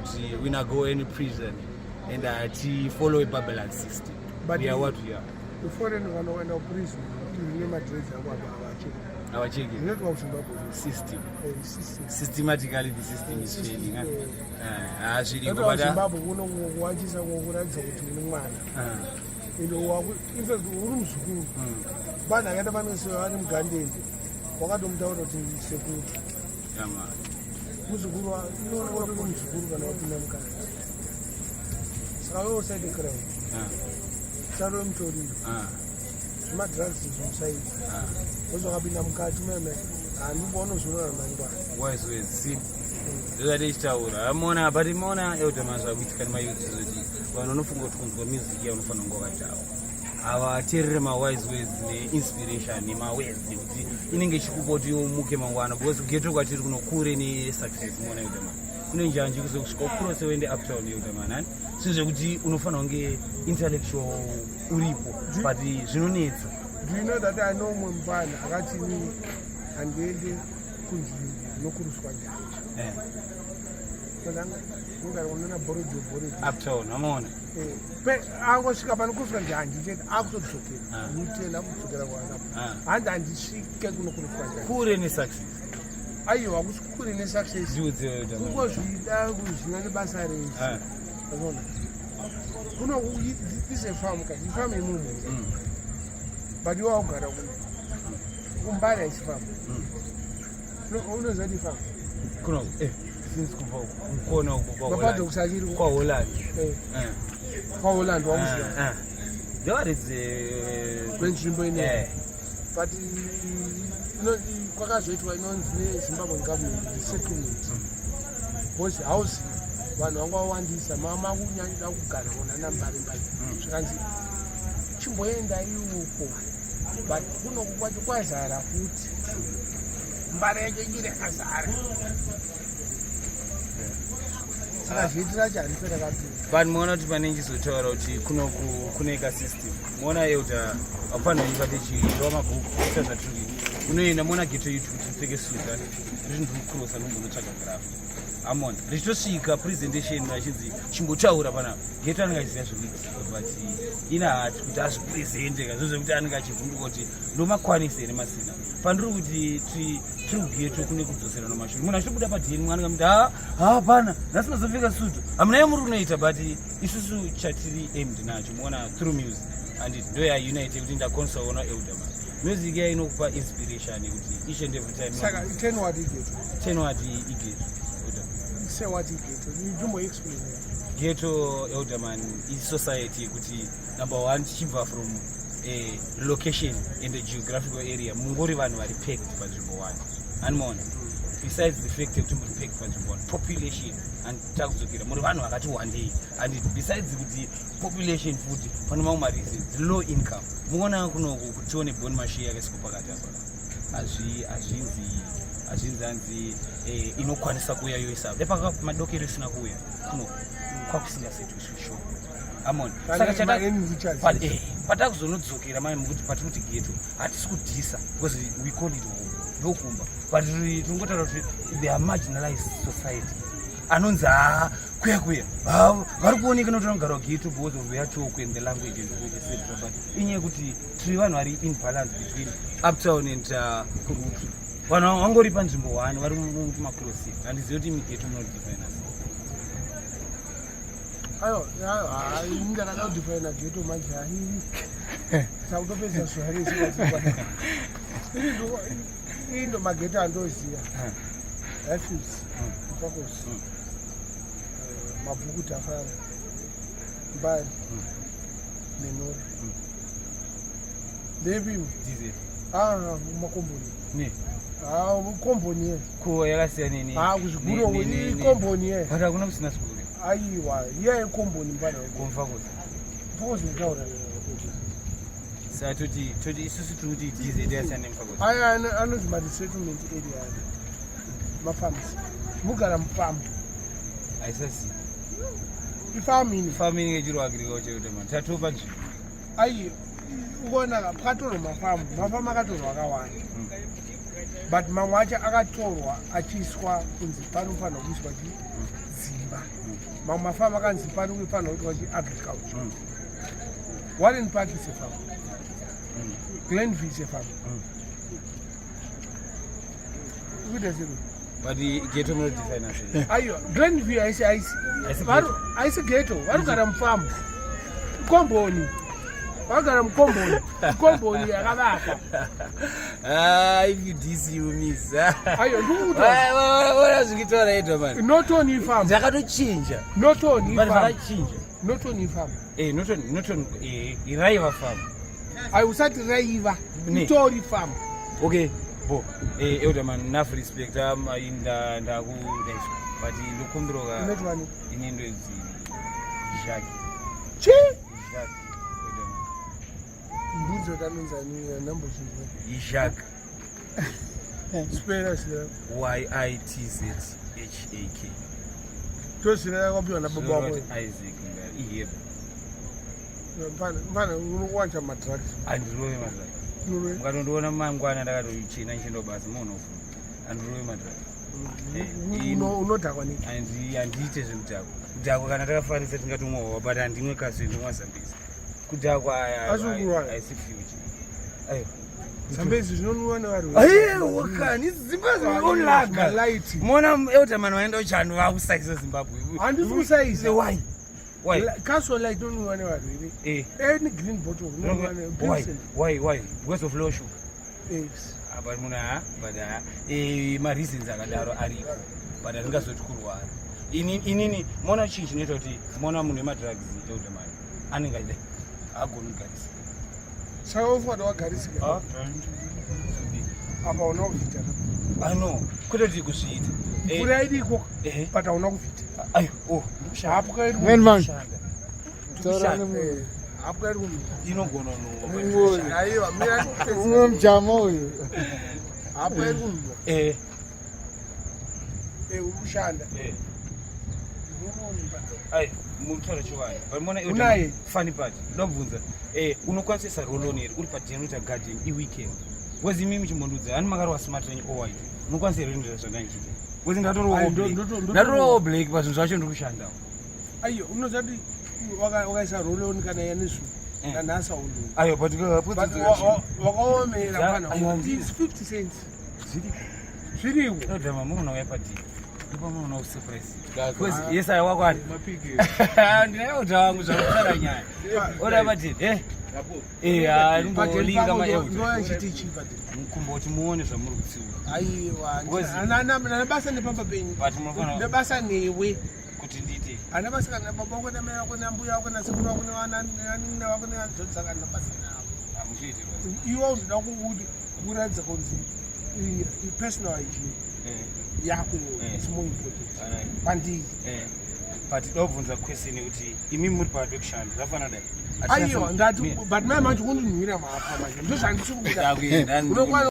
Kuti we not go any prison and hatifollow Babylon system. But We are what we are. Kuforeign kana ukaenda kuprison une madreads ako apa, havacheki. Havacheki. Zvinoitwa kuZimbabwe. System. System. Systematically the system is failing. Eh. Hazviriko. Zvinoitwa but kuZimbabwe kuno kuwachisa kuratidza kuti une mwana. Ende in fact uri muzukuru. Vanhu akaita panose vari mugandeni wakatomutaura kuti sekuru. Yeah, man. Muzukuru inooneka kuti uri muzukuru kana wapinda mukati. Saka iwe usaite crime. Usarove mutoriro. Zvemadrugs zvimusaita. Wozvakapinda mukati meme handipo unozoona mangwana. Wise words, see, ndozvati ichitaura amona. But maona, elder man, zvakuitika nemayouth zoti vanhu vanofunga kuti kunzwa music yaunofanira kunge wakadhakwa. Havateerere mawise words neinspiration nemawords nekuti inenge ichikupa kuti umuke mangwana, because kugeto kwatiri kunokure nesuccess. Muona, elder man, kune njanji kuzokusvika ucrosse uende uptown, elder man, hani zvinhu zvekuti unofanira kunge intellectual uripo, but zvinonetsa. Do you know that I know mumwe mufana akati, "Inini handiende kunzvimbo inokuruswa njanji." Unogara unona bhorojo bhorojo. Uptown, amaona. Angosvika panokuruswa njanji chete, akutodzokera. Mutena akudzokera kwaakabva. Hanzi handisvike kunokuruswa njanji. Kure nesuccess. Aiwa, hakusi kure nesuccess. Ziudze, elder man. Kungozvida kuzvina nebasa rese. Unoona kuno this a farm ka, ifarm yemunhu. But iwe wakugara kuno kuMbare, haisi farm. Unoziva kuti ifarm? Kuno since kubva kukona uko. Mapadocks achiri kwaHolland. KwaHolland wakuziva? Ndevaridzi. Kwenzvimbo ine, but kwakazoitwa inonzi neZimbabwe government resettlement, because house vanhu vanga vawandisa, makunyanyida kugara kona naMbare Mbare. Zvikanzi chimboenda iuko, but kunoku kwacho kwazara futi. Mbare yacho ichiri yakazara, saka zviitira charife rakapira. But muona kuti pane nchizotaura kuti kunoku kune kasystem. Muona, elder, haufanira kuipa tichirova mabhuku kuita zvatiri unoenda. Muona ghetto youth kuti upfeke suit, riri ndikucrossa nombonotsvaga grafu. Amona richitosvika presentation vachinzi chimbotaura panapa. Ghetto anenge achiziva zvemix, but ina hati kuti azvipresente ka, zvo zvekuti anenge achivhunduka kuti ndomakwanisa here masina pandiri kuti tiri kughetto kune kudzosera nomashure. Munhu achitobuda padheni, mwana kamuti, "Ha hapana, nhasi mazopfeka sutu, hamuna yamuri kunoita." But isusu chatiri aimed nacho, muona, through music, handiti ndo yaunite kuti ndakwanisa kuona, elder man, music iya inokupa inspiration yekuti each and every time. Saka 10 what ighetto? 10 what ighetto, elder? Say what ighetto, jumbo explain. Ghetto, elderman, isociety yekuti number one, tichibva from a location in the geographical area, mungori vanhu vari packed panzvimbo one, animona. Besides the fact yekuti muri packed panzvimbo one, population, and takudzokera muri vanhu vakati wandei, and besides kuti population futi, pane mamwe mareasons, low income. Muona kunoku kutione Bon Marshe yakaiswa pakati apa, hazvinzi hanzi inokwanisa kuuya yoisa depaka madokero isina kuuya kuno kwakusingasetwiswi sure, amona. Saka patakuzonodzokera mai mukuti patiri kuti ghetto, hatisi kudhisa because we call it home, ndokumba, but tiringotaura kuti they are marginalized society anonzi haa kuya kuya vari kuoneka nokuti vanogara ghetto because of their talk and the language and etc. But inyaya yekuti tiri vanhu vari in balance between uptown and kurutu. Vanhu vangori panzvimbo one, vari mumacrossing. Handizivi kuti mighetto munodefina sei. Ayo, ayo, hayi, ndakada kudefina ghetto manje, hayi, sakutopedza zuva rese. Indo maghetto andoziva: Highfields, Mufakose, Mabvuku, Tafara, Mbare, Menora, ndepi? DZ. Makomboni. Ne. Komboni ye. Ko yakasiyana ne? Kuzviguro ikomboni ye. But hakuna kusina zvigure. Aiwa, iya ikomboni mbana. KoMufakose? Mufakose kutaura. Saka toti isusu tiri kuti DZ yakasiyana neMufakose. Aya anonzi maresettlement area, aya mafarms, mugara mufamu. Haisasi. Ifamu ini. Famu inenge ichiri agriculture kuti mani tatopa nzvimbo. Ai, ukaona pakatorwa mafamu, mafamu akatorwa akawanda, but mamwe acho akatorwa achiiswa kunzi panofanira kuiswa dzimba. Mamwe mafamu akanzi pari kufanira kuitwa chiagriculture. Warren Park is a farm. Glenview is a farm. Kuita sei? But ghetto munodefina sei? Aiwa, Glenview haisi haisi Haisi haisi ghetto. Varikugara mufamu, komboni, vagara mukomboni, komboni yakavakwa. Ah, if you diss, you miss. Aiwa, ndikukuta. Ona zvikitaura ita mani. Norton ifarm. Zvakatochinja. Norton But ifarm. zvakachinja. Norton ifarm. Norton iraiva farm. Ai, usati raiva. Ne. Itori farm. Okay, bo elderman, enough respect. Inda ndakudaiswa, but ndokumbirwa. Unoti wani? Ini ndodzi Jacques. Chi? Jacques, elderman. Mbudzo tanonzani nambochinzwa. Jacques. Spera sira. Y I T Z H A K. Tosira yakapiwa nababa wako. Zvinoreva kuti Isaac ngari ihebo. Mfana, mfana, unokuwanja madrugs. Handirove madrugs. Unove- Mukatondiona mangwana ndakatochena ndichienda kubasa, munofunga handirove madrugs. Unodhakwa nei? Handiite zvekudhakwa. Kudhakwa kana takafarisa tingatomwawa, but handimwe kaso, ndimwa Zambezi. Kudhakwa Asi ukurwara? haisi future, aiwa. Zambezi zvinonwiwa nevarwere. Aiwa kani, Zimbabwe onlaga. Light. Mona elderman vaenda kuchando vakusaisa Zimbabwe. Handisi kusaisa. Why, why? Castle Lite inonwiwa nevarwere. Any green bottle inonwiwa Why? Pilsen. Why? Because of low sugar? Yes. Ah, but munhu ha, but ha, mareasons akadaro ariko, but handingazoti kurwara. Inini mona chinhu chinoita kuti mona munhu wemadrugs, elderman, anenge achida agoni kugarisa. Saka ufanira wagarisika. Apa hauna kuvhita. Ano kwete kuti kuzviita. Mvura iriko, but hauna kuvhita. Ayo, oh. Hapwa iri. Man, man. Kushanda. Taura. Hapwa iri kumira. Inogona. Ngoni. Aiwa, mira ndikupedzisa. Umwe mujama uyu. Hapwa iri kumira. Uri kushanda. Ai, mutaura chokwadi, but mona Unaye? funny part ndobvunza, unokwanisa isa roll-on here uri padenoita garden iweekend? Because imimi chimbondudza hani makarwa smart renyu owhite, unokwanisa here kuenderera zvandandichiita? Because Ai, ndatorowo black. Ndatorowo black pazvinhu zvacho ndiri kushandawo. Aiyo, unoziva kuti wakaisa roll-on kana yanesu nanhasi haundoni. Ayo, but But wakaomera mfana. Aiwa, It's 50 cents. Zviriko. Zviriko. Odhama munouya padii ndipo munoona kusurprise, because yes, ayo wakwani ndinaelder wangu zvakutara nyaya oda padii ndimbolinga maelder. Ndoyachiti chii padini? Mukumboti muone zvamuri kutsiura. Aiwa, Because- hana basa nepamba penyu. But munofanira Nebasa newe. Kuti ndiite? Hana basa kana baba wako namai wako nambuya wako nasekuru wako nevanin'ina wako nevanzvadzi, kana basa navo. Hamuchiitirwa. Iwe unoda kuratidza kunzi personal hygiene yako is more important pandii. But ndobvunza question yekuti imi muri pakati pekushanda, zvafanana dai. Aiwa, ndati, but mai manje kundinwira mapa manje ndozvandisiri kuda. Ndakuenda. Unokwana.